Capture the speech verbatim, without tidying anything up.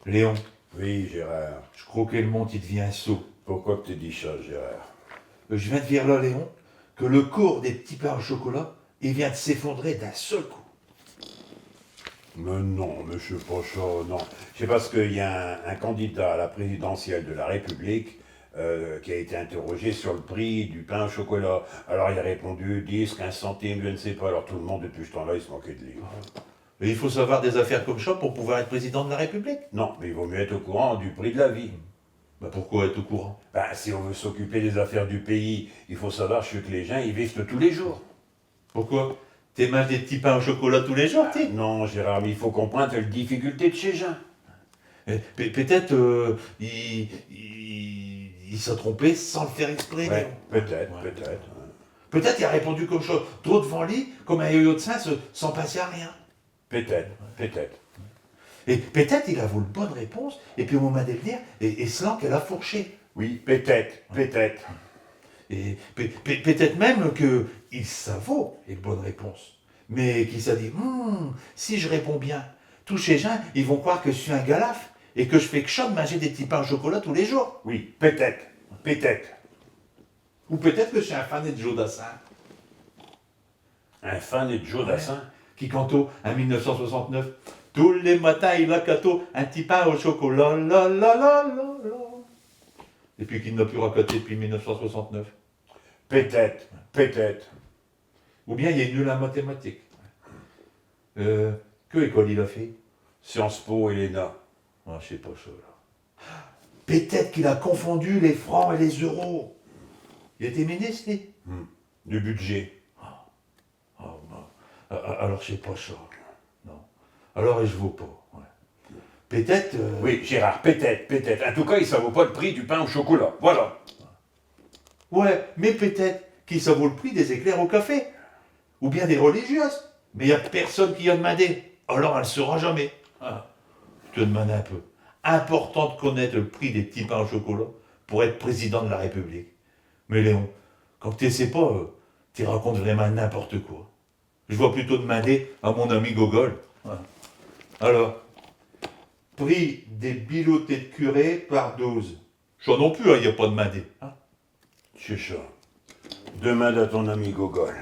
Léon. Oui, Gérard. J' cros que l' monde, i devient sot. Pourquo qu' te dis cha, Gérard ? Euh, j' viens d' vir là, Léon, que l' cours des p'tits pains au chocolat, i vient d' s'effondrer d'un seul cop. Mais non, mais ch'est pas cha, non. Ch'est parce qu'i a un, un candidat à la présidentielle de la République, euh, qui a été interrogé sur le prix du pain au chocolat. Alors il a répondu dix, quinze centimes, je ne sais pas. Alors tout le monde, depuis ce temps-là, i s' moquait de lui. Et i faut savoir des affaires comme cha pour pouvoir ête président de la République ? Non, mais i vaut mieux ête au courant du prix de la vie. Bah pourquoi ête au courant ? Bah, si on veut s'occuper des affaires du pays, i faut savoir ce que les gins, i vivent tous les jours. Pourquoi ? Te minges des p'tits pains au chocolat tous les jours, ti ? Non, Gérard, mais i faut comprinte el difficulté de chés gins. Eh, pe-, peut-ête, euh, i, i, i s'a trompé sans l' faire exprès, Ouais, mais peut-ête, Ouais. peut-ête, ouais. Peut-ête il a répondu comme cha, drot devant li, comme un yo-yo d' singe, sans pinser à rien. Peut-ête, peut-ête. Et peut-ête il avot l' bonne réponse, et pis au momint de l' dire, et, et s' langue all' a fourché. Oui, peut-ête, peut-ête. Et pe-, pe-, peut-ête même que i savot l' bonne réponse, mais qu'i s'a dit, hum, si j' réponds bien, tous chés gins, i vont croire que j' sus un galafe et que j' fais qu' cha d' minger des p'tits pains au chocolat tous les jours. Oui, peut-ête, peut-ête. Ou peut-ête que j' sus un fan ed Joe Dassin. Un fan ed Joe Ouais. Dassin ? Qui cantot, in mille neuf cent soixante-neuf, tous les matins, il acatot un p'tit pain au chocolat, la, la, la, la, la. Et pis qu'i n'a pus racaté depuis mille neuf cent soixante-neuf. Peut-ête, peut-ête. Ou bien il est nul in mathématiques. Euh, quelle école il a fait ? Sciences Po et l'ENA. Ah, j' sais pas cha, là. Peut-ête qu'il a confondu les francs et les euros. Il étot ministre, li ? Hmm. Du budget. Ah, ah, bah, a-, a-, alors j' sais pas cha. Non. Alors, j' vos pas. Ouais. Peut-ête, euh, Oui, Gérard, peut-ête, peut-ête. In tout cas, i savot pas l' prix du pain au chocolat. Voilà. Ouais, mais peut-ête qu'i savot l' prix des éclairs au café. Ou bien des religieuses. Mais y a personne qui i a d'mindé. Alors, all' l' sara jamais. Ah. J' te d'minde un peu. Important d' connaîte l' prix des p'tits pains au chocolat pour ête président de la République. Mais Léon, quand te sais pas, euh, te racontes vraimint n'importe quoi. J' vas putôt d'minder à min ami Gogole. Voilà. Alors, prix des biloutes ed curé par douze. Cha non pus, hein, i a pas d'mindé, hein. Ch'est cha. Deminde à tin ami Gogole.